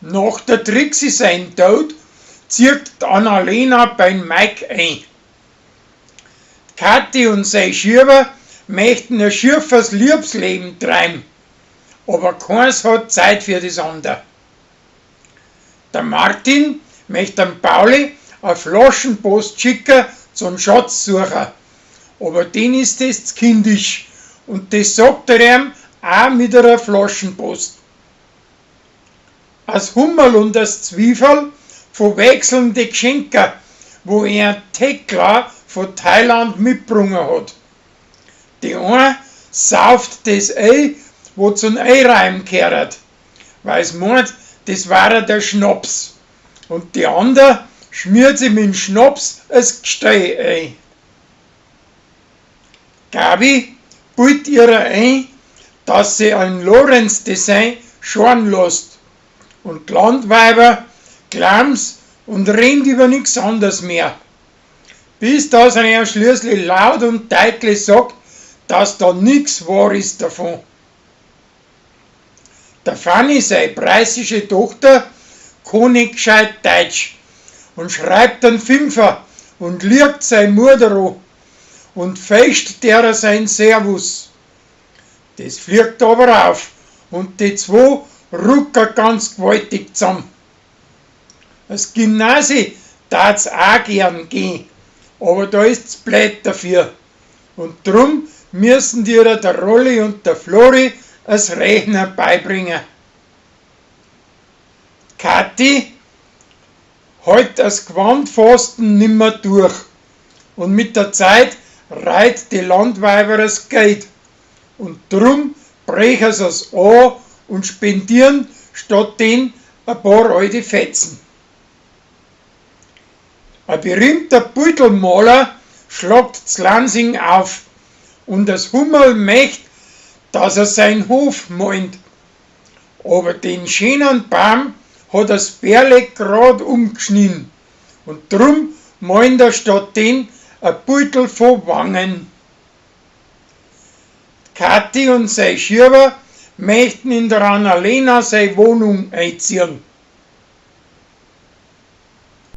Nach der Trixi sein Tod zieht die Annalena beim Mike ein. Die Kathi und sein Schieber möchten ein schiefes Liebesleben treiben, aber keins hat Zeit für das andere. Der Martin möchte dem Pauli eine Flaschenpost schicken zum Schatzsucher, aber den ist das zu kindisch und das sagt er ihm auch mit einer Flaschenpost. As Hummerl und as Zwieferl verwechseln die Geschenke, wo er Tekla von Thailand mitgebracht hat. Die eine sauft das ein, wo zum Einreihen gehört, weil's meint, das war der Schnaps. Und die andere schmiert sich mit dem Schnaps das Gestell ein. Gabi bildet ihrer ein, dass sie ein Lorenz-Design schoren lässt. Und die Landweiber glauben's und reden über nichts anderes mehr. Bis dass er schließlich laut und deutlich sagt, dass da nix wahr ist davon. Der Fanny, seine preußische Tochter, kann nicht gescheit Deutsch und schreibt einen Fünfer und liegt seine Mutter an und fecht derer sein Servus. Das fliegt aber auf und die zwei rucken ganz gewaltig zusammen. Das Gymnasi tat's auch gern gehen, aber da ist's blöd dafür. Und drum müssen dir der Rolli und der Flori das Rechnen beibringen. Kathi hält das Gewandfasten nimmer durch und mit der Zeit reiht die Landweiber das Geld und drum brechen sie es an und spendieren statt den ein paar alte Fetzen. Ein berühmter Beutelmaler schlagt Lansing auf und das Hummerl möcht, dass er sein Hof meint. Aber den schönen Baum hat das Bärle grad umgeschnitten und drum meint er statt den ein Beutel von Wangen. Kathi und sein Schieber möchten in der Annalena seine Wohnung einziehen.